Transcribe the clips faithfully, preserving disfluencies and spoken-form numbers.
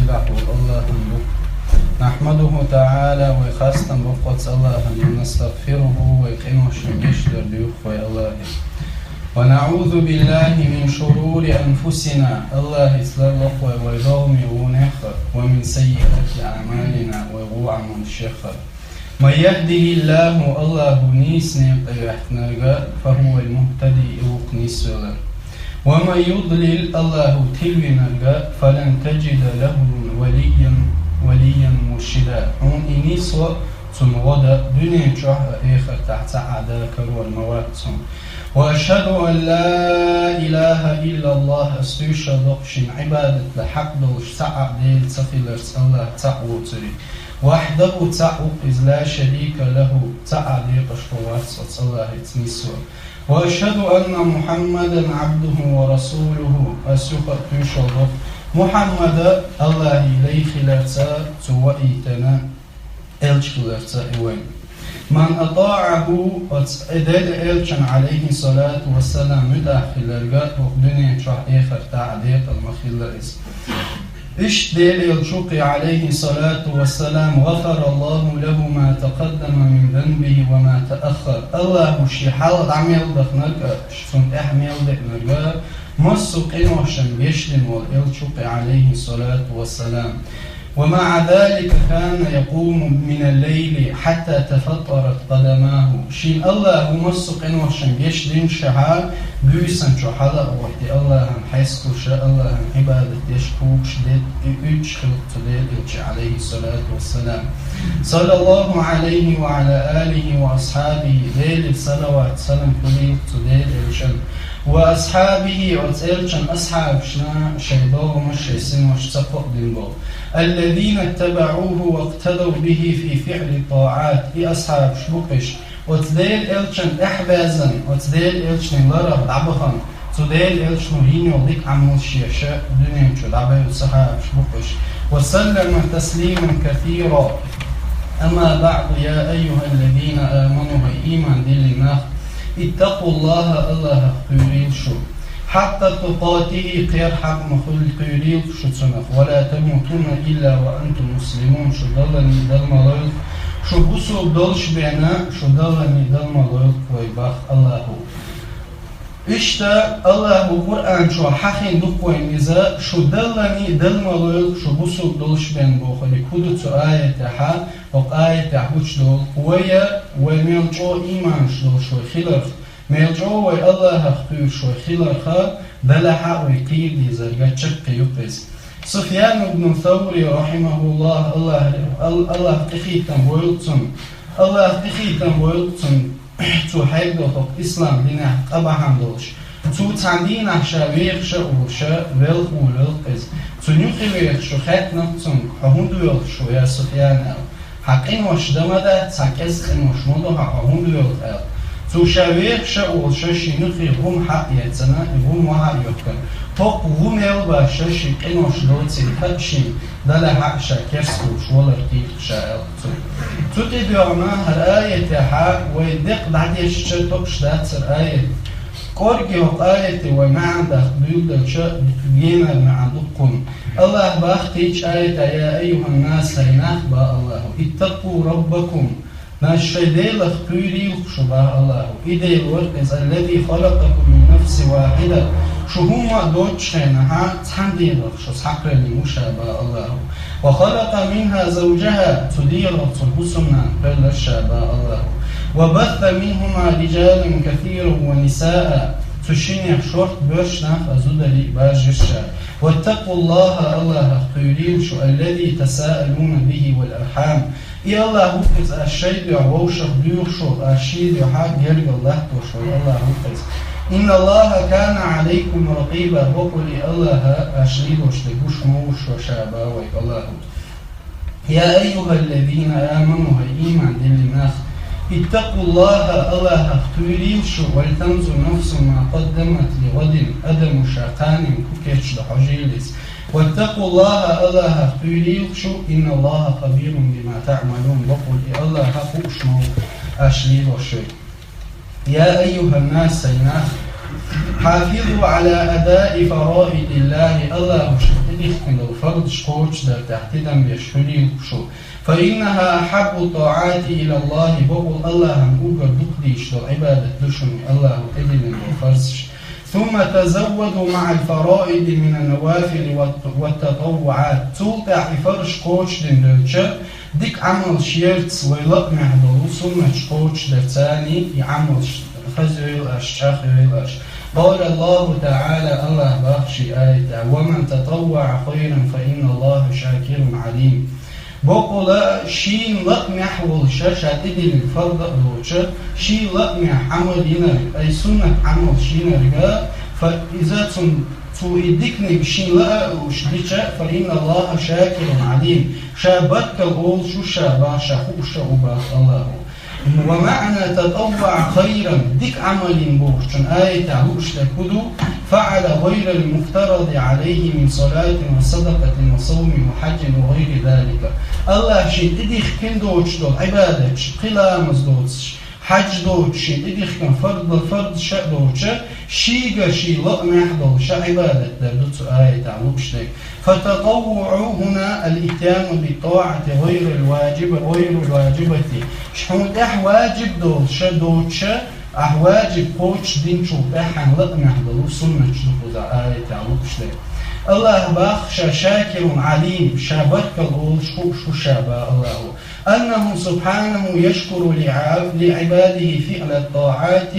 Аллахьан бу. نحمده تعالى, вай хастам боккъалц Аллахьан, ونستغفره, вай къиношна гешт дар дуьйху вай Аллахье. ونعوذ بالله من شرور أنفسنا, Аллахьица ларло вай вай догӀмий вонехха, ومن سيئات أعمالنا, вай вон Ӏамалшехха. من يهده الله, Аллахьо нийса некъа тӀа ваьккхинарг, فهو المهتدي, из ву-кх нийсвелар. ومن يضلل, Аллахьо тилвинарг, فلن تجد له وليا, وليا مرشدا. Хьуна и нийсо, цунна гӀо дан дуьнен чохь а, эхартахь а цхьа а карор ма вац цунна. وأشهد أن لا إله إلا الله, ас тоьшалла до-кх шена Ӏибадат дан хьакъ долуш цхьа а Дела ца хиларца, Аллахь цхьаъ воцург. وحده, цхьаъ ву-кх иза, لا شريك له, цхьа а декъашхо вац оцу Аллахьица нийсо. وأشهد أن محمدا عبده ورسوله, ас юха а тоьшалла до-кх Мухьаммад Аллахьан лай хиларца, цо ваийтина элча хиларца и вайн. من أطاعه, оцу Делан элчан, عليه الصلاة والسلام, муьтӀахь хиларг, хӀокху дуьнен чохь, эхартахь а декъала ма хилла иза. Иштта Делан элча ву-кх и, عليه الصلاة والسلام, غفر الله له ما تقدم من ذنبه وما تأخر. Аллахьо шен хьалха дӀа мел даханарг а, цунна тӀаьхьа мел деанарг а, массо а къиношна гечдина волу элча ву-кх и, عليه الصلاة والسلام. ومع ذلك كان يقوم من الليل حتى تفطرت قدماه. Шена Аллахьо массо а къиношна гечдинчу шаьхьа, буьйсанна чу хьала а гӀоттий, Аллахьан хьесталуш, Аллахьан Ӏибадат деш кхочуш де, и уьдуш хилла цу Делан элча, عليه الصلاة والسلام. صلى الله عليه وعلى آله وأصحابه, Делера салават, салам хуьлийла цу Делан элчанна. وأصحابه, оцу элчан асхьабашна, шайн догӀмаш, шайн синош ца кхоадина болу. الذين اتبعوه واقتدوا به في فعل الطاعات. И асхьабаш бу-кх уьш, оцу Делан элчанна тӀаьхьабаьзна, оцу Делан элчанан ларах дӀабахана, цу Делан элчано йина йолу дика Ӏамалш еш, дуьнен чу дӀабевлла асхьабаш бу-кх уьш. وسلم تسليما كثيرا. أما بعد، يا أيها الذين آمنوا, хӀай ийман диллина нах, اتقوا الله, Аллахьах кхуьйрийла шу. حق تقاته, кхера хьакъ ма-хуьллу кхуьйрийла шу цунах. ولا تموتن إلا وأنتم مسلمون, шу даллалц а дала ма лойла шу бусалба долуш бен, шу даллалц а дала ма лойла вай, боху Аллахьо. Иштта Аллахьо Къуръан чохь хьахийна ду-кх вайна иза, шу даллалц а дала ма лойла шу бусалба долуш бен бохург. ХӀун ду цу аятехь? ХӀокху аятехь гучудолу, вай, вай мел чӀогӀа ийманаш долуш вай хиларх, мел чӀогӀа вай Аллахьах кхуьйруш вай хиларх, делахь а вай кхийра дезарг чаккхе ю-кх иза. Суфьян ибн Саври, рахьимахуллахь, Аллахь, Ал-, Аллахь къинхетам бойла цунна, Аллахь къинхетам бойла цунна, цо хьегна долу хӀокху ислам динехь къа бахьана долуш. Цо цхьана дийнахь ша вехаш а волуш, велха волавелла-кх иза. Цунна юххе вехаш, шу хаьттина-кх цуьнга: «Хьо хӀунда воьлху шу, я Суфьян?» – аьлла. «Хьан къинош дан ма дац, хьан кӀезиг къинош ма ду хьан, хьо хӀунда воьлху?» – аьлла. Цо ша вехаш а волуш, шен юххе гӀум хьа а эцна, и гӀум охьа а йоьхкина, хӀокху гӀумел башха шен къинош доцийла хаьа шена, делахь а ша керста волуш валар кхийра ша аьлла. Цу тӀедоьгӀна хӀара аятехь вай декъа дӀадешча, токхуш дац хӀара аят. КӀорге хӀокху аятан вай маьӀна даккха дуьйладелча, генара маьӀна ду-кх кхунна. Аллахьа боху кхечу аятехь: «Я айюхьан-нас, хӀай нах», – боху Аллахьа, «иттакъу раббакум». Нах, шайн Делах кхуьйрийла-кх шу, боху Аллахьа. И Дела вара иза, «аллази халакъакум мин нафсин вахьида». Шу хӀумма а доцучу хенахь цхьана дегӀах шу схьакхоьллина ву ша, боху Аллахьа. «Ва халакъа минхьа завжахьа», цу дегӀах цуьнан хӀусамнана кхоьллира ша, боху Аллахьа. «Ва басса минхьума риджалан касиран ва нисаа», цу шиннех шорта боьрша нах а, зударий а бажира ша. «Ваттакъуллахьа», Аллахьах кхуьйрийла шу, «аллази тасаалуна бихьи вал архьам». И Аллахь ву-кх иза, аш шайн дуьхьа вовшах доьхуш волу, аш шен дуьхьа гергара латтош волу Аллахь ву-кх иза. «Инналлахьа кана Ӏалайкум ракъиба», бакъволу и Аллахь аш лелош дерг гуш ма ву шу ша, боху вайга Аллахьа. «Я айюхьаллазина аману», хӀай ийман диллина нах, «иттакъуллахьа», Аллахьах кхуьйрийла шу, «валтанзур нафсун ма къаддамат лигъадин», адамо ша кханенга хӀун кечдо хьожийла иза. «Ваттакъуллахьа», Аллахьах кхуьйрийла шу, «инналлахьа хабирун бима таъмалун», бакъволу и Аллахь хууш ма ву аш лелош верг. «Я айюхьан-нас», хӀай нах, «хьафизу Ӏала адаи фараидиллахьи», Аллахьа шу дихкина долу фардаш кхочушдар тӀехь тидам беш хуьлийла шу. فإنها أحب الطاعات إلى الله, бакъволу Аллахьан уггар дукха дийш долу Ӏибадат ду шуна Аллахьо тӀедиллина долу фарзаш. ثم تزودوا مع الفرائض من النوافل والت-، والتطوعات. Цул тӀаьхьа и фарзаш кхочушдина девлча, дика Ӏамалш ярца вай лакъамехь долу суннаташ кхочушдарца и Ӏамалш хаза йойла аша, чӀагӀйойла аша. قال الله تعالى, Аллахьа боху шен аятехь: ومن تطوع خيرا فإن الله شاكر عليم. Бакъволу шена лакъамехь волуша, ша тӀедиллина фарз а доцуша, шен лакъамехь Ӏамал йинарг, ай суннат Ӏамалш йинарга, фа иза цунна цо и диканиг шена лаа а лууш дича, فإن الله شاكر عليم, ша баркалла олуш ву ша боху, ша хууш а ву боху Аллахьо. ومعنى تطوع خيرا, дика Ӏамал йина бохучун аятехь лууш дерг хӀун ду: فعل غير المفترض عليه من صلاة وصدقة وصوم وحج وغير ذلك. Аллахьа шена тӀедихкина доцуш долу Ӏибадаташ, кхин ламаз доцуш, хьаьж доцуш, шена тӀедихкина фарз, фарзаш а доцуша, шийгара шен лакъамехь долуша Ӏибадат дар ду цу аятехь лууш дерг. فالتطوع هنا الإتيان بالطاعة غير الواجب، غير الواجبة. Хьуна тӀехь ваджиб долуша доцуша, ахь ваджиб кхочушдинчул тӀаьхьа лакъамехь долу суннаташ ду кхуза аятехь лууш дерг. Аллахьа боху ша شاكر عليم, ша баркалла олуш хууш ву ша боху Аллахьо. أنه سبحانه يشكر لع-، لعباده فعل الطاعات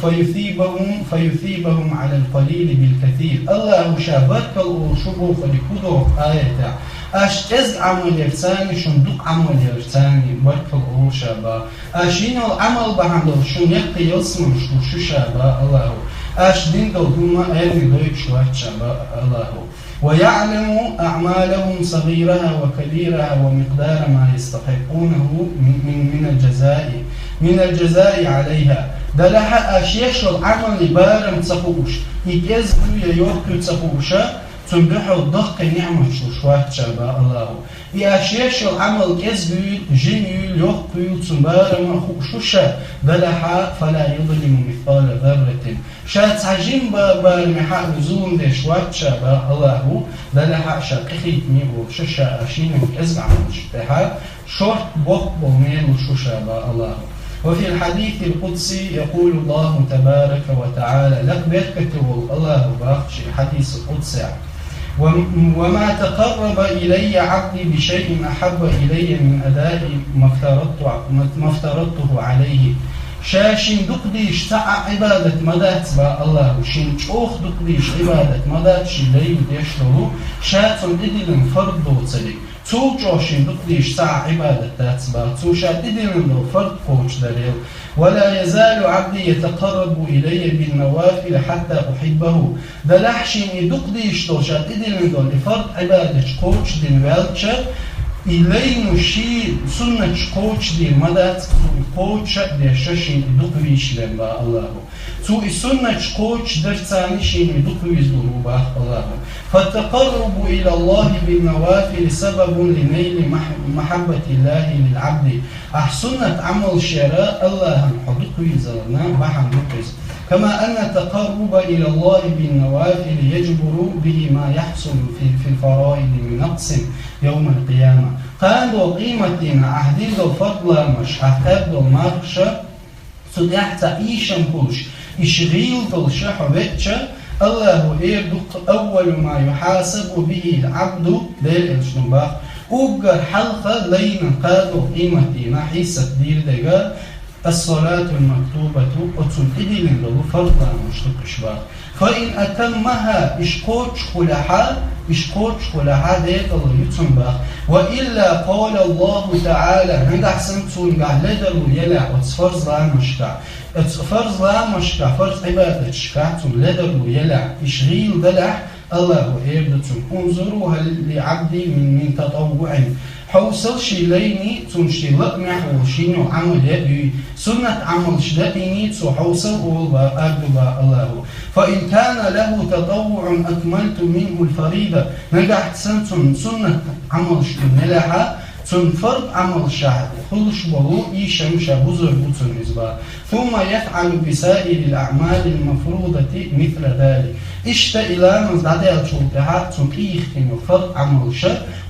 فيثيبهم، فيثيبهم على القليل بالكثير. Аллахьо ша баркалла олуш ву бохург хӀун доху аятехь? Аша кӀезга Ӏамал ярца шуна дукха Ӏамал ярца баркалла олуш ша боху. Аша йина йолу Ӏамал бахьана долуш шуна яккхий ялсаманеш луш ю ша боху Аллахьо. Аша дина долу хӀума аьрриг дойтуш вац ша боху Аллахьо. ويعلم أعمالهم صغيرها وكبيرها ومقدار ما يستحقونه من، من، من الجزاء، من الجزاء عليها. Делахь а аша еш йолу Ӏамалан барам ца хууш, и кӀезга ю я йоккха ю ца хууша, цунна дуьхьал даккхий ниӀматаш луш вац ша боху Аллахьо. И аша еш йолу Ӏамал кӀезга юйла, жима юйла, йоккха юйла, цунна барам а хууш ву ша, делахь а, فلا يظلم مثقال ذرة. Ша цхьа жима ба-, барамехь а зулам деш вац ша боху Аллахьо, делахь а ша къинхетаме а волуша, ша аша йина йолу кӀезга Ӏамалшна тӀехь шорта боккха болу мел луш ву ша боху Аллахьо. وفي الحديث القدسي يقول الله تبارك وتعالى, лакха беркате волу Аллахьо боху шен хьадисал къудсехь: وم-، وما تقرب إلي عبدي بشيء أحب إلي من أداء ما افترضت، ما افترضته عليه. Ша шена дукха дийш цхьа а Ӏибадат ма дац боху Аллахьо, шена чӀогӀа дукха дийш Ӏибадат ма дац шен лайна деш долу, ша цунна тӀедиллина фарз доцург. Цул чӀогӀа шена дукха дийш цхьа а Ӏибадат дац боху, цо ша тӀедиллина долу фарз кхочушдарал. ولا يزال عبدي يتقرب إلي بالنوافل حتى أحبه. Делахь шена и дукха дийш долу, ша тӀедиллина долу и фарз Ӏибадаташ кхочушдина ваьлча, и лайно шен суннаташ кхочушдийр ма дац, цо и кхочуш а деш, ша шена и дукха вийшина вен боху Аллахьо. Цо и суннаташ кхочушдарца шена и дукха вийзалур ву боху Аллахьо. فالتقرب إلى الله بالنوافل سبب لنيل مح-، محبة الله للعبد. Ахь суннат Ӏамалш яра Аллахьан хьо дукха вийзаларна бахьана ду иза. كما أن التقرب إلى الله بالنوافل يجبر به ما يحصل في، في الفرائض من نقص يوم القيامة. Кхана долу къематдийнахь ахь дина долу фарз ламазаш, ахь кхаьбна долу мархаш, цу тӀехь цхьа ийшам хуьлуш, иштта гӀийла долуш хьо веъча, Аллахьо эр ду-кх: أول ما يحاسب به العبد, Делан Элчано боху, уггар хьалха лайна кхана долу къематдийнахь хьийсат дийр дерг الصلاة المكتوبة, оцунна тӀедиллина долу фарз ламазаш ду-кх уьш боху. فإن أتمها, уьш кхочуш хулехь а, уьш кхочуш хулехь а, декъала ю цунна боху. وإلا قال الله تعالى, нагахь санна цунна ледарло елахь оцу фарз ламазашкахь, оцу фарз ламазашкахь, фарз Ӏибадаташкахь цунна ледарло елахь, уьш гӀийла далахь, Аллахьо эр ду цунна: انظروا هل لعبدي من، من تطوع. Хьовсал шен лайна, цунна шен лаамехь волуш йина йолу Ӏамал яа а юй, суннат Ӏамалш даийний цо, хьовсал олу боху, эр ду боху Аллахьо. فإن كان له تطوع أكملت منه الفريضة. Нагахь санна цунна суннат Ӏамалш ду елахь а, цунна фарз Ӏамалшехь хуьлуш болу ийшам ша бузур бу цунна иза боху. ثم يفعل بسائر الأعمال المفروضة مثل ذلك. Иштта и ламаз дӀадаьллачул тӀехьагӀа цунна тӀехьа йола фарз Ӏамалш,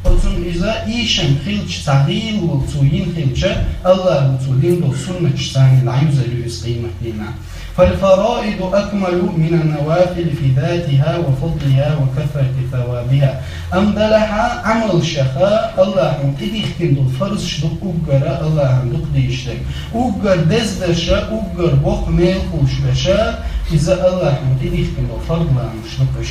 оцунна иза ийшам хилча, цхьа гӀийла волча цо йина хилча, Аллахьо цо дина долча суннаташца дӀаюзар ю иза къематдийнахьа. فالفرائض أكمل من النوافل في ذاتها وفضلها وكثرة ثوابها. Амма делахь а Ӏамалшкахь Аллахьо тӀадихкина дола фарзаш дукха уггар Аллахьан дукха дезаш дерг. Уггар деза дерш, уггар боккха мел хулаш берш, иза Аллахьо тӀадихкина дола фарз ламазаш ду уж.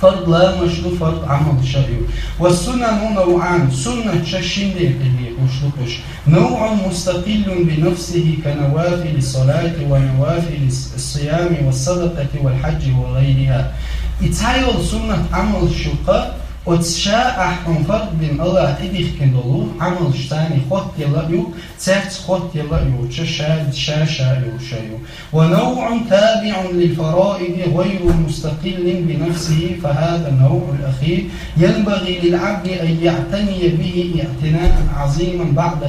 Фарз ламазаш ду, фарз Ӏамалш а ю. والسنن نوعان, суннаташ шин декъе декъалуш ду уж. نوع مستقل بنفسه كنوافل الصلاة ونوافل الصيام والصدقة والحج وغيرها. И цхьайола суннат Ӏамалш ю-кх, оцу ша ахь хьуна фарз дина Аллахьо тӀадихкина долу Ӏамалш, царна хоттаелла а ю, цаьрца хоттаелла а йоцуш, ша, ша, ша йолуш а ю. ونوع تابع للفرائض غير مستقل بنفسه، فهذا النوع الأخير ينبغي للعبد أن يعتني به اعتناء عظيما بعد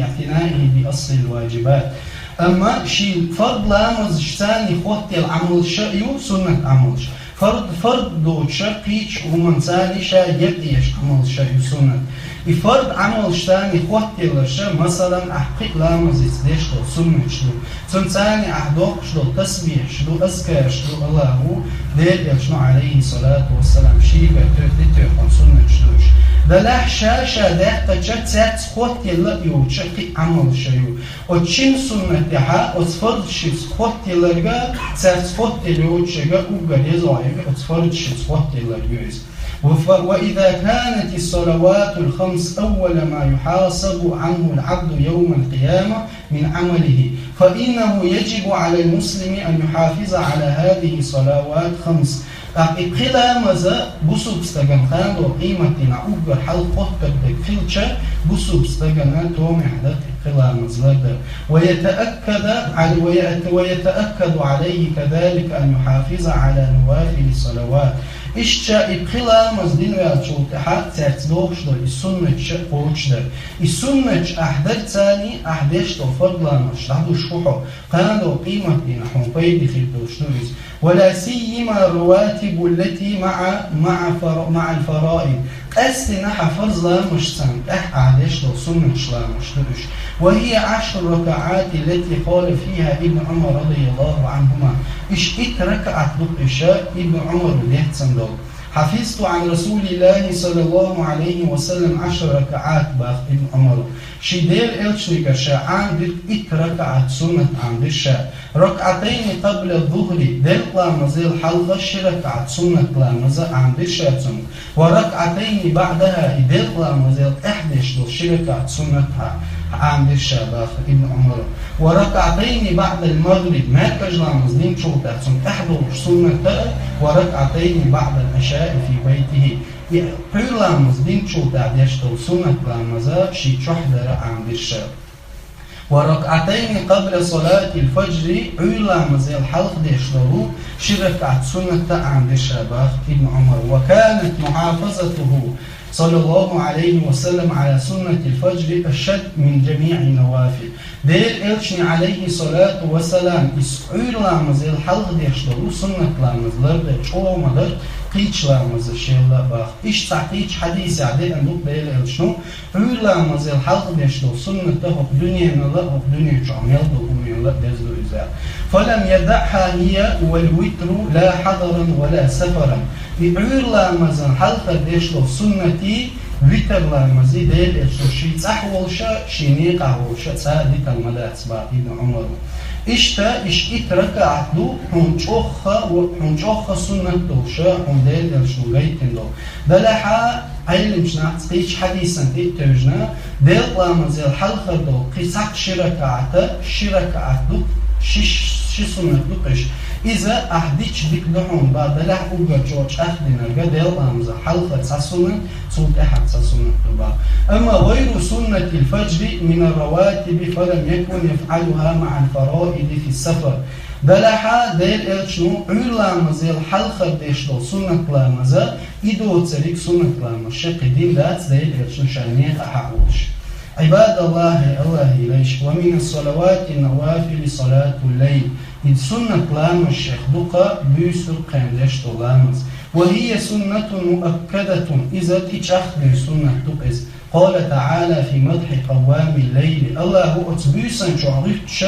اعتنائه بأصل الواجبات. Амма шен фарз ламазашца хоттаелла Ӏамалш а ю, суннат Ӏамалш. Фарз, фарз доцуш кхечу хӀуманца ша герга еш Ӏамалш а ю суннат. И фарз Ӏамалшца хоттаелларш, масалан, ахь пхи ламазца деш долу суннаташ ду. Цунца ахь доккхуш долу тасбихьаш ду, азкараш ду, Аллахьо Делан Элчано, Ӏалайхи ссалату вассалам, шегара тоьхна, тоьхна суннаташ ду уж. Делахь ша-ша даьккхича, цаьрца хоттаелла а йоцуш кхин Ӏамалш а ю. Оцу шина суннатехь, оцу фарзашца хоттаелларг, цаьрца хоттаелла йоцуш ерг уггар еза йолу оцу фарзашца хоттаелларг ю иза. وف-، وإذا كانت الصلوات الخمس أول ما يحاسب عنه العبد يوم القيامة من عمله، فإنه يجب على المسلم أن يحافظ على هذه الصلوات الخمس. ТӀаккха и пхи ламаз бусалба стагана кхана долу къематдийнахь уггар хьалха хоттур дерг хилча, бусалба стагана томехь ду и пхи ламаз лардар. ويتأكد على-، ويت-، ويتأكد عليه كذلك أن يحافظ على نوافل الصلوات. Иштта и пхи ламаз дина ваьллачул тӀаьхьа цаьрца догӀуш долу и суннаташ а кхочушдар. И суннаташ ахь дарца, ахь деш долу фарз ламазаш дӀадуш хьо, кхана долу къематдийнахь хьуна пайда хир долуш ду иза. ولا سيما الرواتب التي مع، مع فر-، مع الفرائض. Къаьсттина хьан фарз ламазашца тӀехь ахь деш долу суннаташ ламазаш ду уж. وهي عشر ركعات التي قال فيها ابن عمر رضي الله عنهما. Уж итт ракаӀат ду уж, Ибн Ӏумара дехцина долу. حفظت عن رسول الله صلى الله عليه وسلم عشر ركعات, боху Ибн Ӏумара. Шен Делан Элчанегара ша Ӏамдира итт ракаӀат суннат Ӏамдира ша. ركعتين قبل الظهر, делкъа ламазал хьалха ши ракаӀат суннат ламаз Ӏамдира ша цунна. وركعتين بعدها, и делкъа ламазал тӀехь деш долу ши ракаӀат суннат Ӏамдира ша, боху Ибн Ӏумара. وركعتين بعد المغرب, маьркӀажа ламаз динчул тӀехь цунна тӀехь долуш суннат а, وركعتين بعد العشاء في بيته. И пхьуьйра ламаз динчул тӀехь деш долу суннат ламаз шен чохь дар Ӏамдира ша. وركعتين قبل صلاة الفجر, Ӏуьйра ламазал хьалха деш долу ши ракаӀат суннат а Ӏамдира ша, боху Ибн Ӏумара. وكانت محافظته صلى الله عليه وسلم على سنة الفجر أشد من جميع النوافل. Делан Элчано, Ӏалайхи ссалату вассалам, иза Ӏуьйра ламазал хьалха деш долу суннат ламаз лардан чӀогӀа ма дара кхечу ламазашел а, боху. Иштта цхьа кхечу хьадисехь деана ду-кх Делан Элчано, Ӏуьйра ламазал хьалха деш долу суннат а хӀокху дуьненал а, хӀокху дуьнен чохь мел долу хӀуманал а деза ду иза. فلم يدعها هي والوتر لا حضرا ولا سفرا. И Ӏуьйра ламазан хьалха деш долу суннатий, витр ламазий Делан Элчано шен цӀахь волуш а, шен некъахь волуш а цкъа а дитина ма дац, боху Ибн Ӏумара. Иштта, уж итт ракаӀат ду хьуна чӀогӀа, хьуна чӀогӀа суннат долуш а, хьуна Делан Элчано гайтина долу. Делахь а Ӏеламнаха кхечу хьадисан тӀе а тевжина, делкъа ламазал хьалха долу кхин цхьа ши ракаӀат, ши ракаӀат ду, ши, ши суннат ду-кх уж. Иза ахь дича дика ду хьуна, боху, делахь уггар чӀогӀа чӀагӀдинарг делкъа ламазал хьалха цхьа суннат, цул тӀаьхьа цхьа суннат ду, боху. أما غير سنة الفجر من الرواتب فلم يكن يفعلها مع الفرائض في السفر. Делахь а Делан Элчано Ӏуьйра ламазал хьалха деш долу суннат ламаз, и доцург суннат ламаз ша кхин дина дац, Делан Элчано ша некъахь а волуш. عباد الله, Аллахьан лайш, ومن الصلوات النوافل صلاة الليل. И суннат ламазех ду-кх буьйсанна кхаьнна деш дола ламаз. وهي سنة مؤكدة, иза тӀечӀагӀдеш суннат ду-кх иза. قال تعالى في مدح قوام الليل. АллахӀа оцу буьйсанна чохь гӀуьттуш,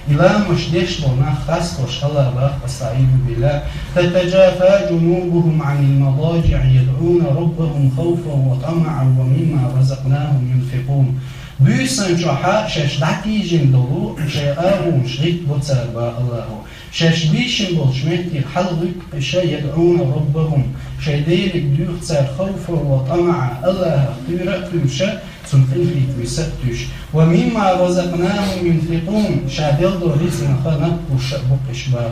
и ламазаш деш болу нах хастош, АллахӀа боху: أستعيذ بالله: تتجافى جنوبهم عن المضاجع يدعون ربهم خوفا وطمعا ومما رزقناهم ينفقون. Буьйсанна чохь шаьш дӀатийжина долу шайн агӀонаш гӀиттабо цара, боху АллахӀа. Шаьш бийшина болчу меттера хьалагӀуьтту-кх уьш, يدعون ربهم, шайн Деле дуьйху цара, خوفا وطمعا, АллахӀах кхоьру а кхоьруш, цунна къинхетаме са а туьйсуш. ومما رزقناهم ينفقون, ша делла долу рицкъанах наб а буьйцуш бу-кх уьш, боху.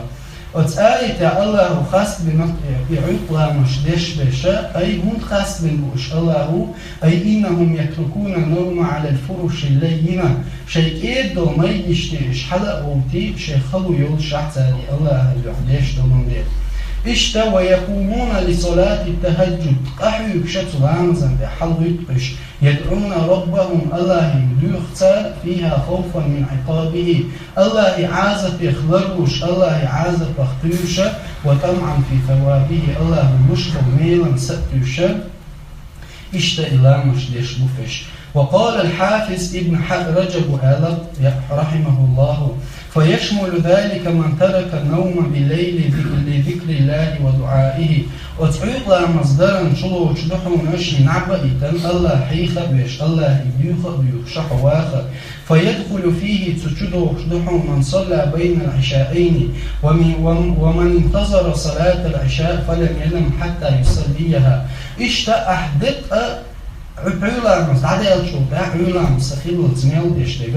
Оцу аятехь АллахӀа хастабина-кх и Ӏуьйкъа ламазаш деш берш, ай, хӀунда хастабина бу уьш АллахӀа, أي إنهم يتركون النوم على الفرش اللينة, шайн кӀеда долу майдиштий уьш хьала а гӀовттий, шайн хало йоллушехь цара и АллахӀан дуьхьа деш долун дела. Иштта, ويقومون لصلاة التهجد, къахьоьгуш цу ламазан тӀехь хьалагӀуьтту уьш, يدعون ربهم, АллахӀе дуьйху цара, فيها خوفا من عقابه, АллахӀан Ӏазапех ларлуш, АллахӀан Ӏазапах кхоьруш, وطمعا في ثوابه, АллахӀа луш болу мелан са а туьйсуш, иштта и ламазаш деш бу-кх уьш. وقال الحافظ ابن ح-، رجب, аьлла, رحمه الله: فيشمل ذلك من ترك النوم بالليل لذكر الله ودعائه. Оцу Ӏуьйкъа ламаз даран чулоцуш ду хьуна шен наб а йитина, АллахӀ хьеха а веш, АллахӀе дуьйху а дуьйхуш хьо ваха. فيدخل فيه, цу чу дохуш ду хьуна, من صلى بين العشاءين ومن، وم-، ومن انتظر صلاة العشاء فلم ينم حتى يصليها. Иштта ахь деккъа Ӏу-, Ӏуьйламаз дӀадаьллачул тӀаьхьа, Ӏуьйламаз ца хиллалц мел деш дерг,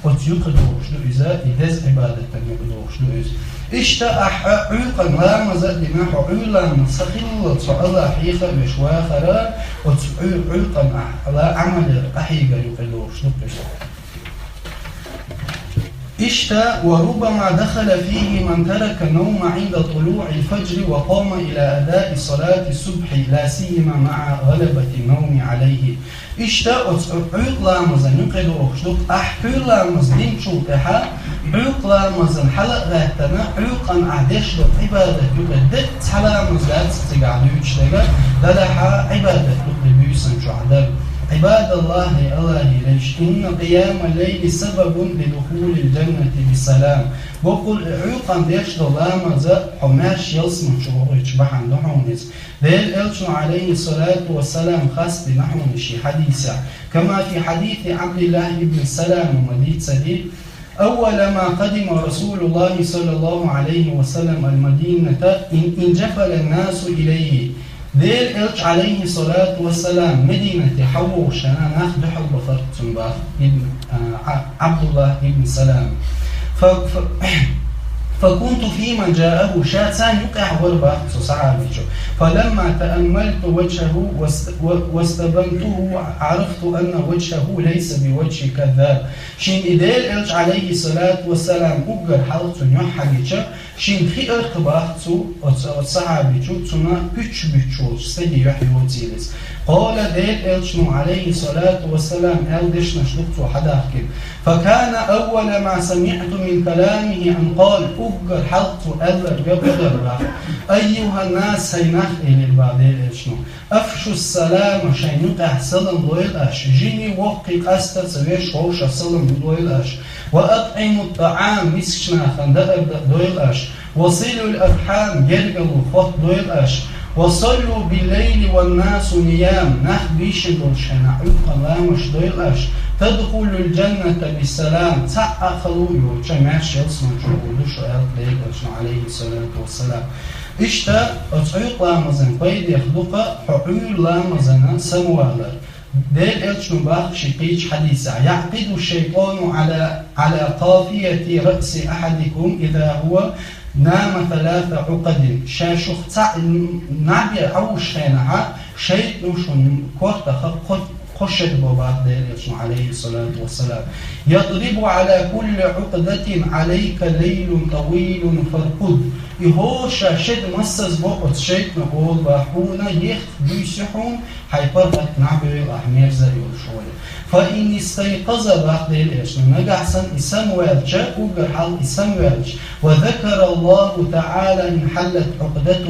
оцу юкъа дохуш ду иза, и деза Ӏибадатан юкъа дохуш ду иза. Иштта ахь Ӏуьйкъан ламаз а дина, хьо Ӏуьйламаз ца хиллалц хьо АллахӀ хьеха а веш вахара, оцу Ӏуьй-, Ӏуьйкъан ахь ла Ӏамал яр къахьегар юкъа дохуш ду иза. Иштта, وربما دخل فيه من ترك النوم عند طلوع الفجر وقام إلى أداء صلاة الصبح، لا سيما مع غلبة النوم عليه. Иштта оцу Ӏуьйкъа ламазан юкъа дохуш ду, ахь Ӏуьйламаз динчул тӀаьхьа, Ӏуьйкъа ламазан хьала а гӀаьттина, Ӏуьйкъан ахь деш долу Ӏибадат юкъа деккъа цхьа ламаз дац цигахь дуьйцуш дерг, делахь а Ӏибадат ду-кх и буьйсанна чохь дерг. عباد الله, АллахӀан лайш, إن قيام الليل سبب لدخول الجنة بسلام. Бакъ а, Ӏуьйкъан деш долу ламаз хьо маьрша ялсамани чу вахийта бахьана ду хьуна иза. Делан Элчано, عليه الصلاة والسلام, хастийна хьуна шен хьадисехь. كما في حديث عبد الله بن سلام, ма дийцаре, أول ما قدم رسول الله صلى الله عليه وسلم المدينة إن، انجفل الناس إليه. Делан Элча, عليه الصلاة والسلام, Мединате хьалавогӀуш хенахь нах дуьхьал бахара цунна, боху, ибн, а, Ӏа-, Ӏабдуллах ибн Салам. Фа-, фа-, فكنت في من جاءه, ша царна юкъахь вара, боху, цу сахьабичо. فلما تأملت وجهه واست-، و-، واستبنته عرفت أن وجهه ليس بوجه كذاب. Шен и Делан Элча, عليه الصلاة والسلام, уггар хьалха цунна юьхь хьагича, шена хиира-кх, боху, цу, оцу, оцу сахьабичо, цунна пуьчаш буьттуш волчу стеган юьхь йоцийла иза. قال, Делан Элчано, عليه الصلاة والسلام, аьлла дешнаш ду-кх цо хьадахкина. فكان أول ما سمعت من كلامه أن قال, уггар хьалха цо аьлларг хӀун дара, боху: أيها الناس, хӀай нах, элира, боху, Делан Элчано. أفشوا السلام, шайн юкъахь салам лойла аша, жимма, воккха, къаста ца веш, вовшашна салам лойла аша. وأطعموا الطعام, мискачу нахана даар дан а дойла аша. وصلوا الأرحام, гергарло хоттадойла аша. وصلوا بالليل والناس نيام, нах бийшина долчу хенахь Ӏуьйкъан ламазаш дойла аша. تدخلوا الجنة بسلام, цхьа а хало йоцуш маьрша ялсамани чу гӀур ду шу, аьлла Делан Элчано, عليه الصلاة والسلام. Иштта оцу Ӏуьйкъа ламазан пайдех ду-кх хьо Ӏуьйра ламазана самавалар. Делан Элчано боху шен кхечу хьадисехь: يعقد الشيطان على، على قافية رأس أحدكم إذا هو نام ثلاث عقد. Ша шух цхьаъ наб яр Ӏовшучу хенахь, шайтӀано шун кортах кхо кхо шед бо бах Делан Элчано, алейхи салату вассалам. يضرب على كل عقدة عليك ليل طويل فارقد. И хӀора шед массаза бо оцу шайтӀано олу бах хьуна, ехта буьйса хьуна, хьайн паргӀат наб йойла ахь мерза йолуш волу. فإن استيقظ, бах Делан Элчано, нагахь санна и самаваьлча, уггар хьалха и самаваьлча, وذكر الله تعالى انحلت عقدة,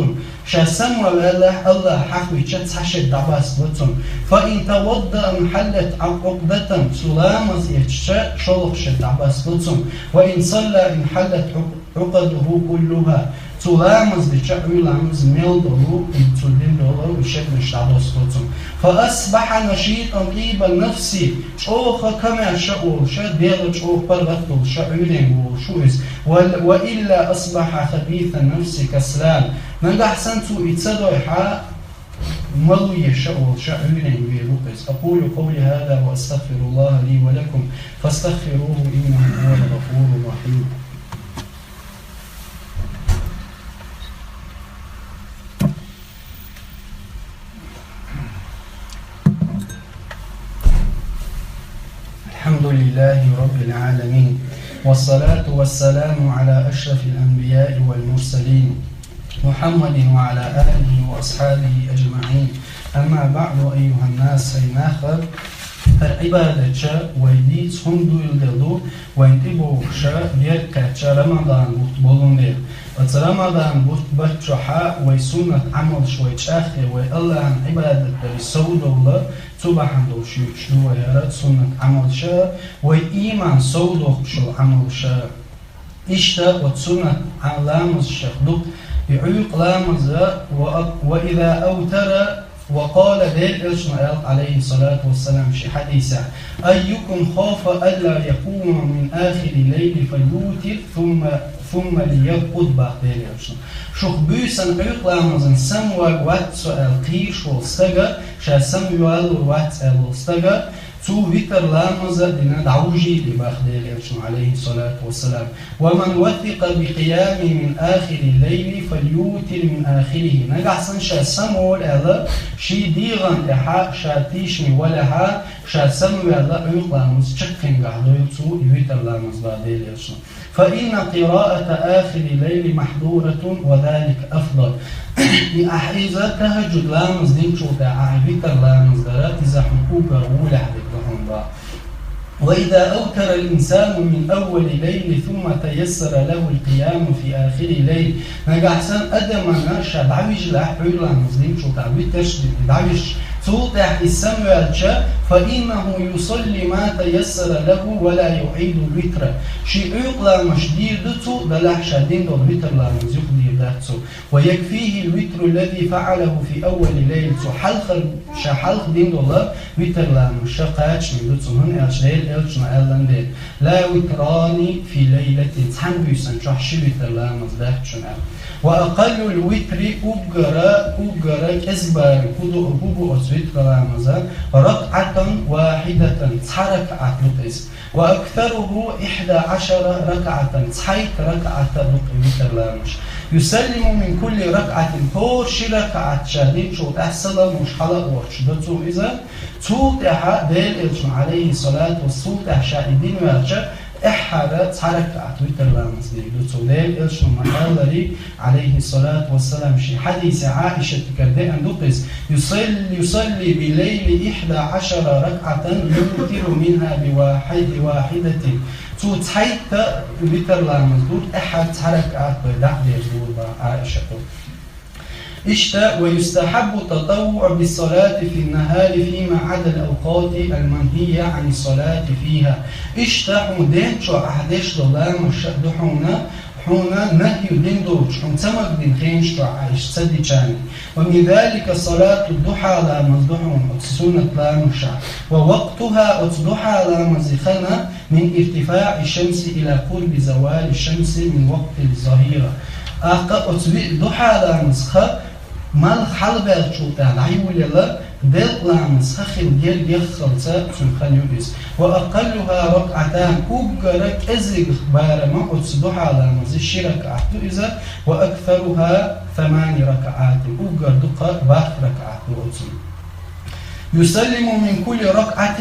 ша самаваьллехь, АллахӀ хьахийча цхьа шед дӀабасса цунна. فإن توضأ انحلت عقدة, цо ламаз эцча шолгӀа шед дӀабасса цунна. وإن صلى انحلت عقدة عقده كلها. Цо ламаз дича, Ӏуьйра ламаз мел долу, и цо дина долу шедаш дӀабосса цунна. فأصبح نشيطا طيب النفس. ЧӀогӀа комаьрша волуш, дегӀ чӀогӀа паргӀат долуш, Ӏуьйренга волуш ву иза. وإلا أصبح خبيث النفس كسلان. Нагахь санна цо и ца дойхьа, малуш волуш, Ӏуьйренга вер ву иза. أقول قولي هذا وأستغفر الله لي ولكم فاستغفروه إنه هو الغفور الرحيم. الحمد لله رب العالمين، والصلاة والسلام على أشرف الأنبياء والمرسلين، محمد وعلى آله وأصحابه أجمعين. أما بعد، أيها الناس, хӀай нах, хӀара Ӏибадат ша вай дийца хӀунда дуйла делла ду, вайна тӀебогӀуш берг кхаьчча Рамадан бутт болун дела. Оцу Рамадан бутт баччохьа вай суннат Ӏамалш, вай чӀагӀъе, вай АллахӀан Ӏибадат даре сов довла, цу бахьана долуш юьйцуш ду вай хӀара суннат Ӏамалш, вай ийман сов доккхуш йолу Ӏамалш. Иштта оцу суннат Ӏа-, ламазашах ду и Ӏуьйкъа ламаз, ва, وإذا أوتر وقال, Делан Элчано аьлла, алейхи салату вассалам, шен хьадисехь: أيكم خاف ألا يقوم من آخر الليل فليوتر ثم، ثم ليرقد, бах Делан Элчано. Шух буьйсанна Ӏуьйкъа ламазан самаварг вац со аьлла кхийраш волу стага, ша самавоьллур вац аьлла волу стага, цо витр ламаз а дина дӀавужуьйту, бах Делан Элчано, алейхи салату вассалам. ومن وثق بقيامه من آخر الليل فليوتر من آخره. Нагахь санна ша самаволу аьлла, шен дегӀан тӀехь ша тийшаме валахь, ша самаваьлла, Ӏуьйкъа ламаз чаккхенгахь дойла цо и витр ламаз, бах Делан Элчано. فإن قراءة آخر الليل محظورة وذلك أفضل. И ахь иза тахӀаджуд ламаз динчул тӀаьхьа ахь витр ламаз дара, иза хьуна уггар гӀолехь дерг ду хьуна, бах. وإذا أوتر الإنسان من أول الليل ثم تيسر له القيام في آخر الليل. Нагахь санна адамана ша дӀавижалахь, Ӏуьйра ламаз динчул тӀаьхьа витрш дина дӀавижча, цул тӀаьхьа иза самаваьлча, فإنه يصلي ما تيسر له ولا يعيد الوتر. Шен Ӏуьйкъа ламазаш дийр ду цо, делахь ша дина долу витр ламаз юха дийр дац цо. ويكفيه الوتر الذي فعله في أول الليل. Цо хьалхара, ша хьалха дина долу витр ламаз ша кхачаме ду цунна, хӀунда аьлча Делан Элчано аьлла дела: لا وتران في ليلة, цхьана буьйсанна чохь ши витр ламаз дац шуна аьлла. وأقل الوتر, уггара, уггара кӀезиг барам хӀун ду, хӀун бу оцу витр ламазан, ركعة واحدة, цхьа ракаӀат ду иза. وأكثره إحدى عشر ركعة, цхьайтта ракаӀат ду и витр ламазаш. يسلم من كل ركعة, хӀора ши ракаӀат ша динчул тӀаьхьа салам луш хьала а воцуш ду цо иза. Цул тӀаьхьа Делан Элчано, алейхи салату вассалам, цул тӀаьхьа ша и дина ваьлча, тӀаьххьара цхьа ракаӀат витр ламаз дийр ду цо. Делан Элчано ма-аллара, алейхи салату вассалам, шен хьадисехь Ӏаишатагара деана ду иза: يصلي، يصلي بالليل إحدى عشر ركعة يوتر منها بواحد، بواحدة. Цо цхьайтта витр ламаз дора, тӀаьххьара цхьа ракаӀат вай дӀа а деш дора, бах Ӏаишата. Иштта, ويستحب التطوع بالصلاة في النهار فيما عدا الأوقات المنهي عن الصلاة فيها. Иштта, хьуна ден чохь ахь деш долу ламазаш ду хьуна, хьуна нахью дина долчу, хьуна ца магадина хенаш чохь ахь иштта ца дича. ومن ذلك صلاة الضحى, ламаз ду хьуна оцу суннат ламазашах. ووقتها, оцу духьа ламазан хан, من ارتفاع الشمس إلى قرب زوال الشمس من وقت الظهيرة. ТӀаккха оцу ви-, духьа ламазан хан малх хьалабаьллачул тӀаьхьа дӀайолаелла, делкъа ламазан хан хила гергаххалца цуьнан хан ю иза. وأقلها ركعتان, уггара кӀезигах барам оцу духьа ламазан ши ракаӀат ду иза, وأكثرها ثمان ركعات, уггар дукха барх ракаӀат ду оцун. يسلم من كل ركعة,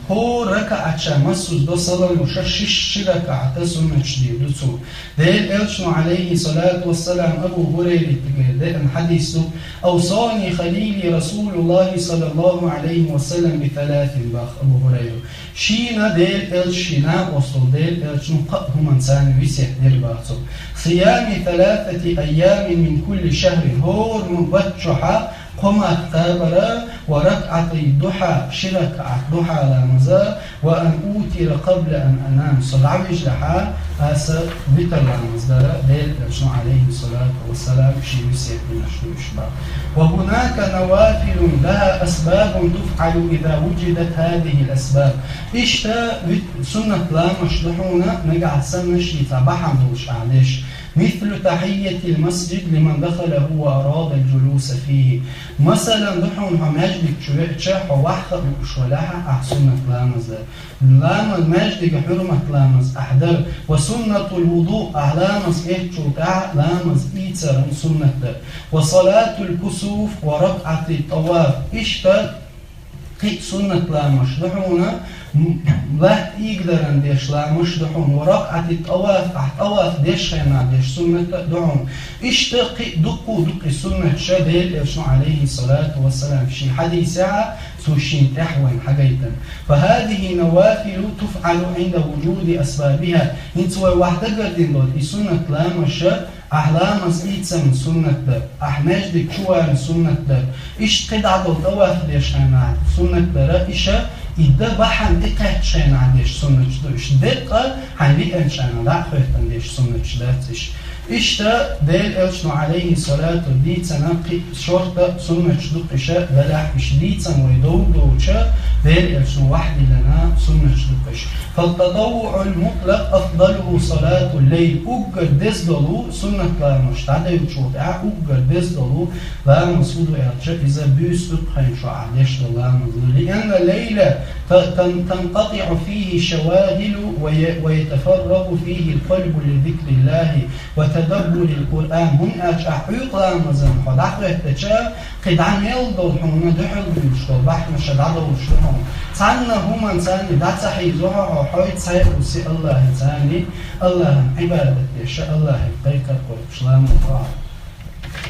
хӀора ракаӀата массаза до салам луш, ши, ши ракаӀата суннаташ дийр ду цо. Делан Элчано, عليه الصلاة والسلام, Абу ХӀурайратагара деана хьадис ду: أوصاني خليلي رسول الله صلى الله عليه وسلم بثلاث, бах Абу ХӀурайра. Шийна Делан Элчано, ший накъостал Делан Элчано кхо хӀуманца весет дир, бах цо: صيام ثلاثة أيام من كل شهر, хӀора бутт чухьа кхо март кхабар, وركعتي الضحى, ши ракаӀат духьа ламаз, وأن أوتر قبل أن أنام, со дӀавижалехьа аз витр ламаз дар, Делан Элчано, عليه الصلاة والسلام, ший весет динарш ду уж, бах. وهناك نوافل لها أسباب تفعل إذا وجدت هذه الأسباب. Иштта вит-, суннат ламазаш ду хьона, нагахь санна шийца бахьан долаш Ӏа деш. مثل تحية المسجد لمن دخله وأراد الجلوس فيه. Масала, ду хьона хьо маьждиг чу веача, хьо ваха а вуаш валехьа, ахь суннат ламаз дар. Ламаз, маьждига хьурмат ламаз ахь дар. وسنة الوضوء, ахь ламаз эцачул тӀехьа ламаз ийцаран суннат дар. وصلاة الكسوف وركعتي الطواف. Иштта кхы а суннат ламазаш ду хьона, м, латта ийгадаран деш ламазаш ду хьона, وركعتي الطواف, ахь тӀаваф деш хенахь деш суннат а ду хьона. Иштта кхы а дуккха-дуккха суннаташ Делан Элчано, عليه الصلاة والسلام, ший хьадисехьа, цо шийна тӀехь вайна хьагайтина. فهذه نوافل تفعل عند وجود أسبابها. ХӀинца вай вахь дагардина долу и суннат ламазаш, ахь ламаз ийцаран суннат дар, ахь маьждиг чу варан суннат дар, иштта кхидӀа долу тӀаваф деш хенахь суннат дар, иштта и дан бахьана тӀекхаьчча хенахь деш суннаташ ду уж. Деккъа хьайна лиъначу хенахь дӀа а хӀоьттина деш суннаташ дац уж. Иштта Делан Элчано, عليه الصلاة, дийцина кхин а шортта суннаташ ду-кх уж, делахь уж дийцина вай довр доцуш, Делан Элчано вахь диллина суннаташ ду-кх уж. فالتطوع المطلق أفضله صلاة الليل. Уггар деза долу суннат ламазаш дӀадевллачул тӀаьхьа уггар деза долу ламаз хӀун ду аьлча, иза буьйса уьйкх хенахь Ӏа деш долу ламаз ду. لأن الليل ت-, تن-, تنقطع فيه الشواغل وي-, ويتفرغ فيه القلب لذكر الله وتدبر القرآن. ХӀунда аьлча ахь Ӏуьйкъа ламазан хьо дӀахӀоьттича, кхин дӀа мел долу хьуна дуьхьал дуьйлуш долу бахьанаш дӀадовлуш ду хьуна. Цхьанна хӀуманца дӀа ца хьийзо хьо, хьо хьоьца цхьаь а вуссий АллахӀаца, АллахӀан Ӏибадат деш, АллахӀе кхайкхар кхойкхуш ламаз хьо.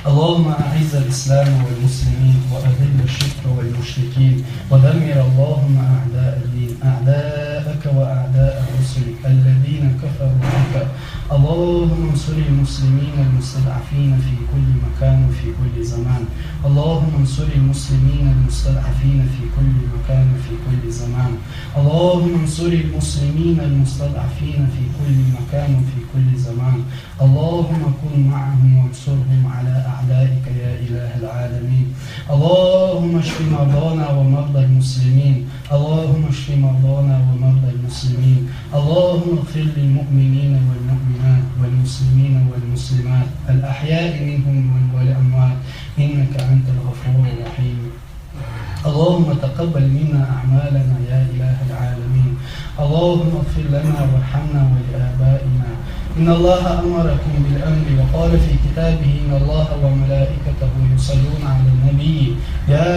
اللهم أعز الإسلام والمسلمين وأذل الشرك والمشركين ودمر اللهم أعداء الدين، أعداءك وأعداء رسلك الذين كفروا بك. اللهم انصر المسلمين المستضعفين في كل مكان وفي كل زمان. اللهم انصر المسلمين المستضعفين في كل مكان وفي كل زمان. اللهم انصر المسلمين المستضعفين في كل مكان وفي كل زمان. اللهم كن معهم وانصرهم على أعدائك يا إله العالمين. اللهم اشف مرضانا ومرضى المسلمين. اللهم اشف مرضانا ومرضى المسلمين. اللهم اغفر للمؤمنين والمؤمنات والمسلمين والمسلمات الأحياء منهم والأموات إنك أنت الغفور الرحيم. اللهم تقبل منا أعمالنا يا إله العالمين. اللهم اغفر لنا وارحمنا ولآبائنا. إن الله أمركم بالأمر وقال في كتابه: إن الله وملائكته يصلون على النبي، يا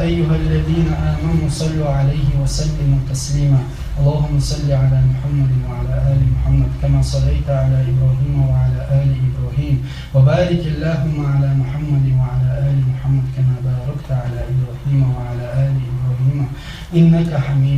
أيها الذين آمنوا صلوا عليه وسلموا تسليما. اللهم صل على محمد وعلى آل محمد كما صليت على إبراهيم وعلى آل إبراهيم، وبارك اللهم على محمد وعلى آل محمد كما باركت على إبراهيم وعلى آل إبراهيم إنك حميد